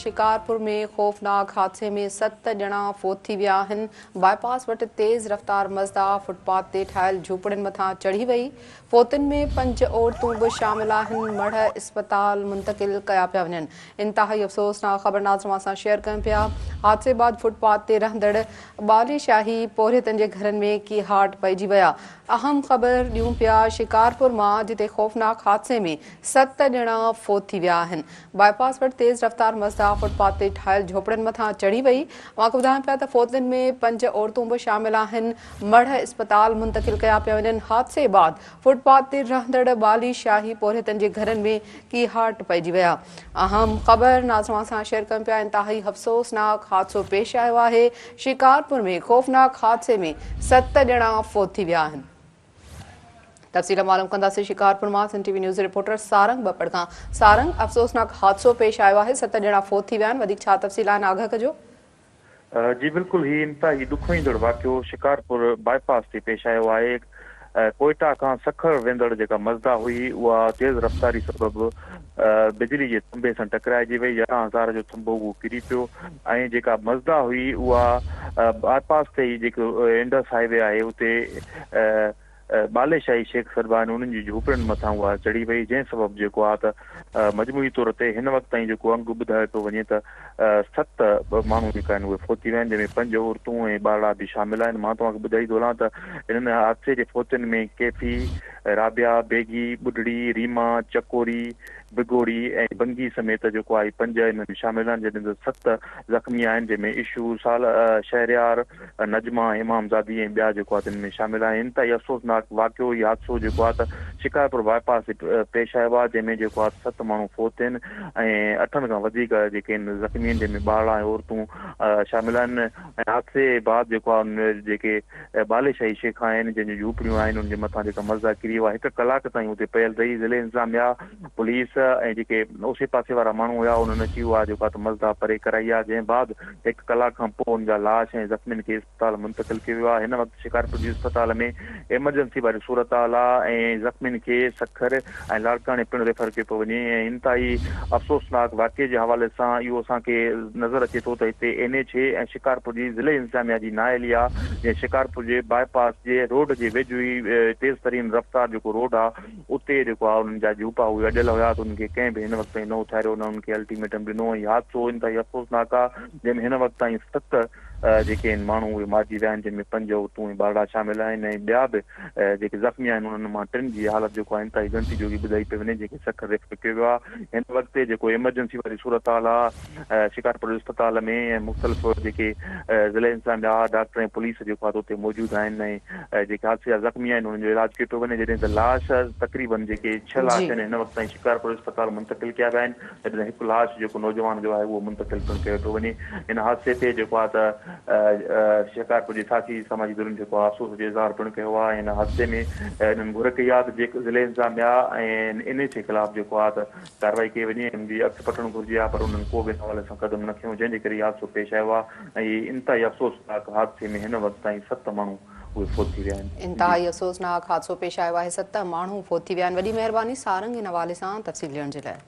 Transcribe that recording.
شڪارپور ۾ خوفناڪ حادثي ۾ ست ڄڻا فوت ٿي ويا آهن، باء پاس وٽ تيز رفتار مزدا فٽ پاٿ تي ٺاهيل جهوپڙين مٿان چڙهي وئي، فوتين ۾ پنج عورتون به شامل آهن، مڙهه اسپتال منتقل ڪيا پيا وڃن، انتهائي افسوسناڪ خبر ناظرن اوهان سان شيئر ڪيون پيا، حادثي بعد فٽ پاٿ تي رهندڙ ٻالي شاهي پورهيتن جي گهرن ۾ ڪيهاٽ پئجي ويا، اهم خبر ڏيون پيا شڪارپور مان جتي خوفناڪ حادثي ۾ ست ڄڻا فوت ٿي ويا آهن. باء پاس وٽ تيز رفتار مزدا فٽ پاٿ تي ٺاهيل جهوپڙين مٿان چڙهي وئي. اوهان کي ٻڌايون پيا ته فوتين ۾ پنج عورتون به شامل آهن. مڙهه اسپتال منتقل ڪيا پيا وڃن. حادثي بعد فٽ پاٿ تي رهندڙ ٻالي شاهي پورهيتن جي گهرن ۾ ڪيهاٽ پئجي ويا. اهم خبر ناظرن اوهان سان شيئر ڪيون پيا انتهائي افسوسناڪ حادثو پيش آيو آهي. شڪارپور ۾ خوفناڪ حادثي ۾ ست ڄڻا فوت ٿي ويا آهن. تفصيل معلوم ڪنداسين شڪارپور مان Sindh T V news reporter Sarang Bappar کان. سارنگ، افسوسناڪ حادثو پيش آيو آهي، ست ڄڻا فوت ٿي ويا آهن، وڌيڪ ڇا تفصيل آهن آگاهه ڪجو. جي بلڪل هي انتهائي ڏکوئيندڙ واقعو شڪارپور باء پاس تي پيش آيو آهي ڪوئيٽا کان سکر ويندڙ جيڪا مزدا هئي اها تيز رفتاري سبب بجلي جي ٿنڀي سان ٽڪرائجي وئي 11000 جو ٿنڀو اهو ڪري پيو ۽ جيڪا مزدا هئي اها باء پاس تي ئي جيڪو انڊس هاء وي آهي اتي ٻالي شاهي شيخ سڏبا آهن انهن جي جهوپڙين مٿان اها چڙهي وئي جنهن سبب جيڪو آهي ته مجموعي طور تي هن وقت تائين جيڪو انگ ٻڌايو پيو وڃي ته ست ماڻهو جيڪا آهن اهي فوت ٿي ويا آهن جنهن ۾ پنج عورتون ۽ ٻارڙا به شامل آهن مان توهان کي ٻڌائي ٿو هلان ته انهن حادثي جي فوتين ۾ ڪيفي، رابعه، بيگي، ٻڍڙي، ريما، چڪوري، بگوڙي ۽ بنگي سميت جيڪو آهي پنج انهن ۾ شامل آهن جڏهن ته ست زخمي آهن جنهن ۾ اشو، شهريار، نجمه، امام زادي ۽ ٻيا جيڪو آهي تن ۾ شامل آهن انتهائي افسوسناڪ واقعو هي حادثو جيڪو آهي ته شڪارپور باء پاس تي پيش آيو آهي جنهن ۾ جيڪو آهي ست ماڻهو فوت ٿين ۽ اٺن کان وڌيڪ جيڪي آهن زخمي آهن جنهن ۾ ٻارڙا ۽ عورتون شامل آهن ۽ حادثي بعد جيڪو آهي جيڪي ٻالي شاهي شيخ آهن جنهن جون جهوپڙيون آهن ان جي مٿان جيڪا مزدا ڪري اها هڪ ڪلاڪ تائين اتي پيل رهي ضلعي انتظاميا پوليس ۽ جيڪي اوسي پاسي وارا ماڻهو هيا انهن اچي اها جيڪو آهي ته مزدا پري ڪرائي آهي جنهن بعد هڪ ڪلاڪ کان پوء ان جا لاش ۽ زخمين کي اسپتال منتقل ڪيو ويو آهي هن وقت شڪارپور جي اسپتال ۾ ايمرجنسي واري صورتحال آهي ۽ زخمين کي سکر ۽ لاڙڪاڻي پڻ ريفر ڪيو پيو وڃي ۽ انتهائي افسوسناڪ واقعي جي حوالي سان اهو اسان کي نظر اچي ٿو ته هتي اين ايڇ اي ۽ شڪارپور جي ضلعي انتظاميا جي نااهلي آ جنهن شڪارپور جي باء پاس جي روڊ جي ويجهو ئي تيز ترين رفتار جيڪو روڊ آ اتي جيڪو آ انهن جا جهوپا اهي اڏيل هيا ته انهن کي ڪنهن به هن وقت تائين نه اٿاريو نه انهن کي الٽيميٽم ڏنو ۽ حادثو انتهائي افسوسناڪ آ جنهن ۾ هن وقت تائين ست جيڪي آهن ماڻهو اهي مارجي ويا آهن جن ۾ پنج عورتون ۽ ٻارڙا شامل آهن ۽ ٻيا به جيڪي زخمي آهن انهن مان ٽن جي حالت جيڪو آهي انتهائي ڳڻتي جوڳي ٻڌائي پئي وڃي جنهن کي سکر ريفر ڪيو ويو آهي هن وقت جيڪو ايمرجنسي واري صورتحال آهي شڪارپور اسپتال ۾ ۽ مختلف جيڪي ضلعي انتظاميا ڊاڪٽر ۽ پوليس جيڪو آهي اتي موجود آهن ۽ جيڪي حادثي جا زخمي آهن انهن جو علاج ڪيو پيو وڃي جڏهن ته لاش تقريبن جيڪي ڇهه لاش آهن هن وقت تائين شڪارپور اسپتال منتقل ڪيا ويا آهن جڏهن ته هڪ لاش جيڪو نوجوان جو آهي اهو منتقل پڻ ڪيو پيو وڃي. ان حادثي تي جيڪو آهي ته شڪارپور جي ساٿي سماجي ڌرين جيڪو آهي افسوس جو اظهار پڻ ڪيو آهي ۽ ان حادثي ۾ انهن گهر ڪئي آهي ته جيڪ ضلعي انتظاميا ۽ اين ايڇ اي خلاف جيڪو آهي ته ڪارروائي ڪئي وڃي ۽ ان جي اک پٽڻ گهرجي ها پر انهن ڪو به ان حوالي سان قدم نه کنيو جنهن جي ڪري هي حادثو پيش آيو آهي ۽ هي انتهائي افسوسناڪ حادثي ۾ هن وقت تائين ست ماڻهو اهي فوت ٿي ويا آهن. انتهائي افسوسناڪ حادثو پيش آيو آهي ست ماڻهو فوت ٿي ويا آهن وڏي مهرباني سارنگ ان حوالي سان تفصيل ڏيڻ جي لاء.